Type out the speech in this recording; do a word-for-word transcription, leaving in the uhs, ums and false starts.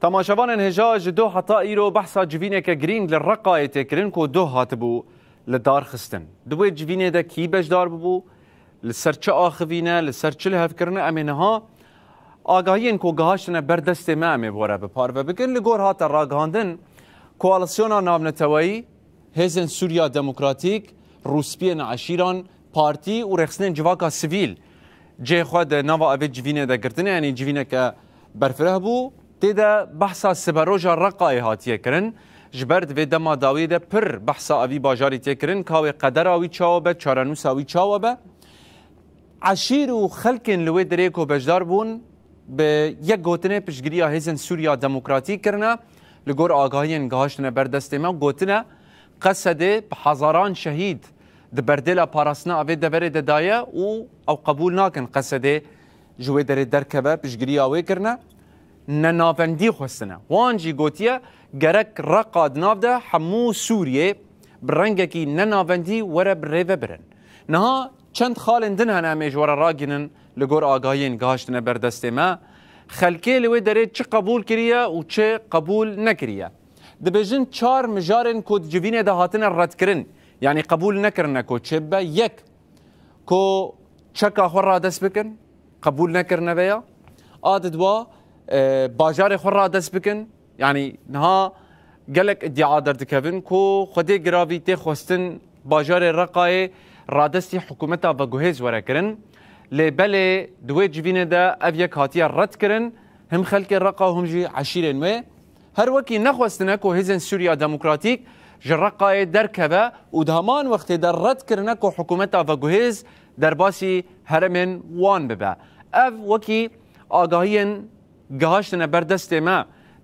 Temaşevanên hêja, ji doh heta îro behsa civîneke girîng li Reqayê tê kirin ku doh hatibû li dar xistin. Di wê civînê de kî beşdar bibû, li ser çi axivîne, li ser çi lihevkirine, em ê niha agahiyên ku gihaştine ber destê me em ê bi we re bi parve bikin. Li gor hate ragihandin, Koalîsyona Navneteweyî, Hêzên Sûriya Demokratîk, Rûspiyên Eşîran, partî û rêxistinên civaka sivîl cihê xwe di nava evê civînê de girtine, yanî civîneke berfireh bû. Tê de behsa siberoja Reqayê hatiye kirin. Ji ber di vê dema dawiyê de pir behsa evî bajarî tê kirin, ka wê qedera wî çawa be, çarenûsa wî çawa be. Eşîr û xelkên li wê derê ku beşdar bûn, bi yek gotinê piştgiriya Hêzên Sûriya Demokratîk kirine. Li gor agahiyên gihaştine ber destê me, gotine, Qesedê bi hezaran şehîd di berdêla parastina vê deverê de daye û ew qebûl nakin Qesedê ji wê derê derkeve, piştgiriya wê kirine. Nenavendî xwestine. Wan jî gotiye, gerek Reqa di nav de hemû Sûriyê bi rengekî nenavendî were bi rê ve birin. Niha çend xalên din hene em ê ji we re ragînin li gor agahiyên gihaştine ber destê me. Xelkê li wê derê çi qebûl kiriye û çi qebûl nekiriye. Dibêjin çar mijarên ku di civînê de hatine redkirin, yanî qebûl nekirine ku çêbibe, yek, ku çeka xwe radest bikin, qebûl nekirine vêya. A di dwa, e, bajarê xwe radest bikin. Yanî niha gelek îdia derdikevin ku Xwedê giravî tê xwestin bajarê Reqayê radestî hikûmeta veguhêz were kirin. Lê belê di wê civînê de ev yek hatiye red kirin. Him xelkê Reqa û him jî eşîrên wê. Her wekî nexwestine ku Hêzên Sûriya Demokratîk ji Reqayê derkeve û di heman wextê de red kirine ku hikûmeta veguhêz derbasî herêmên wan bibe. Ev wekî agahiyên gihaştine ber destê me